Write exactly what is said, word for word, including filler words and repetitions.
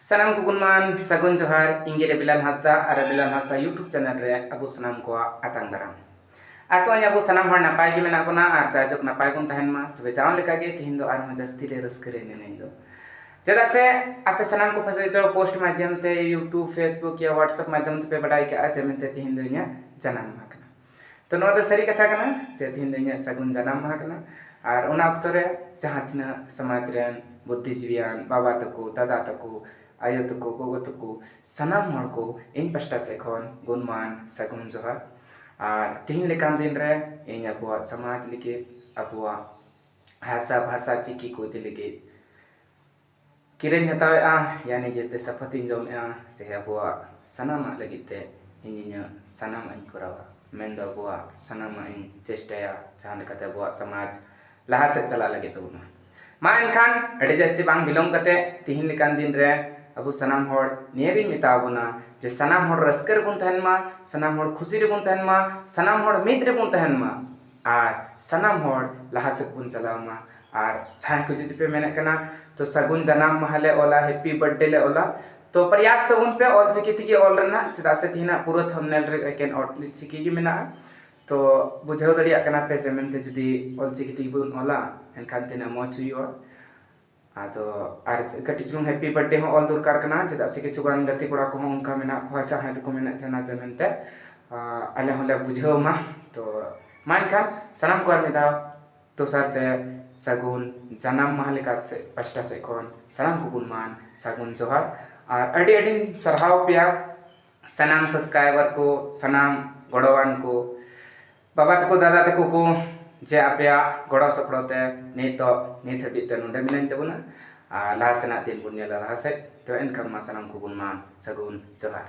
ᱥᱟᱱᱟᱢ ᱠᱚ ᱜᱩᱱᱢᱟᱱ ᱥᱟᱹᱜᱩᱱ ᱡᱚᱦᱟᱨ᱾ ᱤᱧ ᱜᱮ ᱨᱮᱵᱤᱞᱟᱞ ᱦᱟᱸᱥᱫᱟ ᱟᱨ ᱨᱮᱵᱤᱞᱟᱞ ᱦᱟᱸᱥᱫᱟ YouTube channel ᱨᱮ ᱟᱵᱚ ᱥᱟᱱᱟᱢ ᱠᱚᱣᱟᱜ ᱟᱛᱟᱝ ᱫᱟᱨᱟᱢ᱾ ᱟᱥᱚᱜ ᱟᱹᱧ ᱟᱵᱚ ᱥᱟᱱᱟᱢ ᱦᱚᱲ ᱱᱟᱯᱟᱭ ᱜᱮ ᱢᱮᱱᱟᱜ ᱵᱚᱱᱟ ᱟᱨ ᱡᱟᱭᱡᱩᱜᱽ ᱱᱟᱯᱟᱭ ᱵᱚᱱ ᱛᱟᱦᱮᱱ ᱢᱟ᱾ ᱛᱚᱵᱮ ᱡᱟᱣ ᱞᱮᱠᱟ ᱜᱮ ᱛᱤᱦᱤᱧ ᱫᱚ ᱟᱨᱦᱚᱸ ᱡᱟᱹᱥᱛᱤ ᱨᱮ ᱨᱟᱹᱥᱠᱟᱹ ᱨᱮ ᱢᱤᱱᱟᱹᱧ ᱫᱚ, ᱪᱮᱫᱟᱜ ᱥᱮ ᱟᱯᱮ ᱥᱟᱱᱟᱢ ᱠᱚ ᱯᱟᱥᱮᱡ ᱪᱚ post ᱢᱟᱫᱽᱫᱷᱚᱢ ᱛᱮ, YouTube, Facebook ᱭᱟ WhatsApp ᱢᱟᱫᱽᱫᱷᱚᱢ ᱛᱮᱯᱮ ᱵᱟᱰᱟᱭ ᱠᱟᱜᱼᱟ ᱡᱮ ᱢᱮᱱᱛᱮ ᱛᱤᱦᱤᱧ ᱫᱚ ᱤᱧᱟᱹᱜ ᱡᱟᱱᱟᱢ ᱢᱟᱦᱟ ᱠᱟᱱᱟ᱾ ᱛᱚ ᱱᱚᱣᱟ ᱫᱚ ᱥᱟᱹᱨᱤ ᱠᱟᱛᱷᱟ ᱠᱟᱱᱟ ᱡᱮ ᱛᱤᱦᱤᱧ ᱫᱚ ᱤᱧᱟᱹᱜ ᱥᱟᱹᱜᱩᱱ ᱡᱟᱱᱟᱢ ᱢᱟᱦᱟ ᱠᱟᱱᱟ᱾ ᱟᱨ ᱚᱱᱟ ᱚᱠᱛᱚ ᱨᱮ ᱡᱟᱦᱟᱸ ᱛᱤᱱᱟᱹᱜ ᱥᱚᱢᱟᱡᱽ ᱨᱮᱱ ᱵᱩᱫᱽᱫᱷᱤᱡᱤᱵᱤᱭᱟᱱ ᱵᱟᱵᱟ ᱛᱟᱠᱚ, ᱫᱟᱫᱟ ᱛᱟᱠᱚ, ᱟᱭᱳ ᱛᱟᱠᱚ, ᱜᱚᱜᱚ ᱛᱟᱠᱚ, ᱥᱟᱱᱟᱢ ᱦᱚᱲ ᱠᱚ ᱤᱧ ᱯᱟᱥᱴᱟ ᱥᱮᱫ ᱠᱷᱚᱱ ᱜᱩᱱᱢᱟᱱ ᱥᱟᱹᱜᱩᱱ ᱡᱚᱦᱟᱨ᱾ ᱟᱨ ᱛᱤᱦᱤᱧ ᱞᱮᱠᱟᱱ ᱫᱤᱱ ᱨᱮ ᱤᱧ ᱟᱵᱚᱣᱟᱜ ᱥᱚᱢᱟᱡᱽ ᱞᱟᱹᱜᱤᱫ, ᱟᱵᱚᱣᱟᱜ ᱦᱟᱥᱟ ᱵᱷᱟᱥᱟ ᱪᱤᱠᱤ ᱠᱚ ᱤᱫᱤ ᱞᱟᱹᱜᱤᱫ ᱠᱤᱨᱤᱧ ᱦᱟᱛᱟᱣᱮᱫᱼᱟ, ᱭᱟ ᱱᱤᱡᱮᱛᱮ ᱥᱟᱯᱷᱟᱛᱤᱧ ᱡᱚᱢᱮᱫᱼᱟ, ᱥᱮ ᱟᱵᱚᱣᱟᱜ ᱥᱟᱱᱟᱢᱟᱜ ᱞᱟᱹᱜᱤᱫ ᱛᱮ ᱤᱧ ᱤᱧᱟᱹᱜ ᱥᱟᱱᱟᱢᱟᱜ ᱤᱧ ᱠᱚᱨᱟᱣᱟ, ᱢᱮᱱᱫᱚ ᱟᱵᱚᱣᱟᱜ ᱥᱟᱱᱟᱢᱟᱜ ᱤᱧ ᱪᱮᱥᱴᱟᱭᱟ, ᱡᱟᱦᱟᱸ ᱞᱮᱠᱟᱛᱮ ᱟᱵᱚᱣᱟᱜ ᱥᱚᱢᱟᱡᱽ ᱞᱟᱦᱟ ᱥᱮᱫ ᱪᱟᱞᱟᱜ ᱞᱟᱹᱜᱤᱫ ᱛᱟᱵᱚᱱᱟ᱾ ᱢᱟ ᱮᱱᱠᱷᱟᱱ ᱟᱹᱰᱤ ᱡᱟᱹᱥᱛᱤ ᱵᱟᱝ ᱵᱤᱞᱚᱢ ᱠᱟᱛᱮ ᱛᱤᱦᱤᱧ ᱞᱮᱠᱟᱱ ᱫᱤᱱ ᱨᱮ ᱟᱵᱚ ᱥᱟᱱᱟᱢ ᱦᱚᱲ ᱱᱤᱭᱟᱹᱜᱤᱧ ᱢᱮᱛᱟ ᱵᱚᱱᱟ ᱡᱮ ᱥᱟᱱᱟᱢ ᱦᱚᱲ ᱨᱟᱹᱥᱠᱟᱹ ᱨᱮᱵᱚᱱ ᱛᱟᱦᱮᱱ ᱢᱟ, ᱥᱟᱱᱟᱢ ᱦᱚᱲ ᱠᱷᱩᱥᱤ ᱨᱮᱵᱚᱱ ᱛᱟᱦᱮᱱ ᱢᱟ, ᱥᱟᱱᱟᱢ ᱦᱚᱲ ᱢᱤᱫ ᱨᱮᱵᱚᱱ ᱛᱟᱦᱮᱱ ᱢᱟ᱾ ᱟᱨ ᱥᱟᱱᱟᱢ ᱦᱚᱲ ᱞᱟᱦᱟ ᱥᱮᱫ ᱵᱚᱱ ᱪᱟᱞᱟᱣ ᱢᱟ᱾ ᱟᱨ ᱡᱟᱦᱟᱸᱭ ᱠᱚ ᱡᱩᱫᱤ ᱯᱮ ᱢᱮᱱᱮᱫ ᱠᱟᱱᱟ, ᱛᱚ ᱥᱟᱹᱜᱩᱱ ᱡᱟᱱᱟᱢ ᱢᱟᱦᱟ ᱞᱮ ᱚᱞᱟ, happy birthday ᱞᱮ ᱚᱞᱟ, ᱛᱚ ᱯᱨᱚᱭᱟᱥ ᱛᱟᱵᱚᱱ ᱯᱮ ᱚᱞᱪᱤᱠᱤ ᱛᱮᱜᱮ ᱚᱞ ᱨᱮᱱᱟᱜ, ᱪᱮᱫᱟᱜ ᱥᱮ ᱛᱮᱦᱮᱧᱟᱜ ᱯᱩᱨᱟᱹ thumbnail ᱨᱮ ᱮᱠᱮᱱ ᱚᱞᱪᱤᱠᱤ ᱜᱮ ᱢᱮᱱᱟᱜᱼᱟ᱾ ᱛᱚ ᱵᱩᱡᱷᱟᱹᱣ ᱫᱟᱲᱮᱭᱟᱜ ᱠᱟᱱᱟ ᱯᱮ ᱡᱮ ᱢᱮᱱᱛᱮ ᱡᱩᱫᱤ ᱚᱞᱪᱤᱠᱤ ᱛᱮᱜᱮ ᱵᱚᱱ ᱚᱞᱟ, ᱮᱱᱠᱷᱟᱱ ᱛᱤᱱᱟᱹᱜ ᱢᱚᱡᱽ ᱦᱩᱭᱩᱜᱼᱟ᱾ ᱟᱫᱚ ᱟᱨ ᱠᱟᱹᱴᱤᱡ ᱪᱩᱞᱩᱝ happy birthday ᱦᱚᱸ ᱚᱞ ᱫᱚᱨᱠᱟᱨ ᱠᱟᱱᱟ, ᱪᱮᱫᱟᱜ ᱥᱮ ᱠᱤᱪᱷᱩ ᱜᱟᱱ ᱜᱟᱛᱮ ᱠᱚᱲᱟ ᱠᱚᱦᱚᱸ ᱚᱱᱠᱟ ᱢᱮᱱᱟᱜ ᱠᱚᱣᱟ, ᱡᱟᱦᱟᱸᱭ ᱫᱚᱠᱚ ᱢᱮᱱᱮᱫ ᱛᱟᱦᱮᱱᱟ ᱡᱮ ᱢᱮᱱᱛᱮ, ᱟᱸ, ᱟᱞᱮ ᱦᱚᱸᱞᱮ ᱵᱩᱡᱷᱟᱹᱣ ᱢᱟ᱾ ᱛᱚ ᱢᱟ ᱮᱱᱠᱷᱟᱱ ᱥᱟᱱᱟᱢ ᱠᱚ ᱟᱨ ᱢᱤᱫ ᱫᱷᱟᱣ ᱫᱚᱥᱟᱨ ᱛᱮ ᱥᱟᱹᱜᱩᱱ ᱡᱟᱱᱟᱢ ᱢᱟᱦᱟ ᱞᱮᱠᱟ ᱥᱮ ᱯᱟᱥᱴᱟ ᱥᱮᱫ ᱠᱷᱚᱱ ᱥᱟᱱᱟᱢ ᱠᱚ ᱜᱩᱱᱢᱟᱱ ᱥᱟᱹᱜᱩᱱ ᱡᱚᱦᱟᱨ᱾ ᱟᱨ ᱟᱹᱰᱤ ᱟᱹᱰᱤ ᱥᱟᱨᱦᱟᱣ ᱯᱮᱭᱟ ᱥᱟᱱᱟᱢ subscriber ᱠᱚ, ᱥᱟᱱᱟᱢ ᱜᱚᱲᱚᱣᱟᱱ ᱠᱚ, ᱵᱟᱵᱟ ᱛᱟᱠᱚ, ᱫᱟᱫᱟ ᱛᱟᱠᱚ ᱠᱚ, ᱡᱮ ᱟᱯᱮᱭᱟᱜ ᱜᱚᱲᱚ ᱥᱚᱯᱚᱦᱚᱫ ᱛᱮ ᱱᱤᱛᱚᱜ, ᱱᱤᱛ ᱦᱟᱹᱵᱤᱡ ᱛᱮ ᱱᱚᱰᱮ ᱢᱤᱱᱟᱹᱧ ᱛᱟᱵᱚᱱᱟ᱾ ᱟᱨ ᱞᱟᱦᱟ ᱥᱮᱱᱟᱜ ᱫᱤᱱ ᱵᱚᱱ ᱧᱮᱞᱟ ᱞᱟᱦᱟ ᱥᱮᱫ᱾ ᱛᱚ ᱮᱱᱠᱷᱟᱱ ᱢᱟ ᱥᱟᱱᱟᱢ ᱠᱚ ᱜᱩᱱᱢᱟᱱ ᱥᱟᱹᱜᱩᱱ ᱡᱚᱦᱟᱨ᱾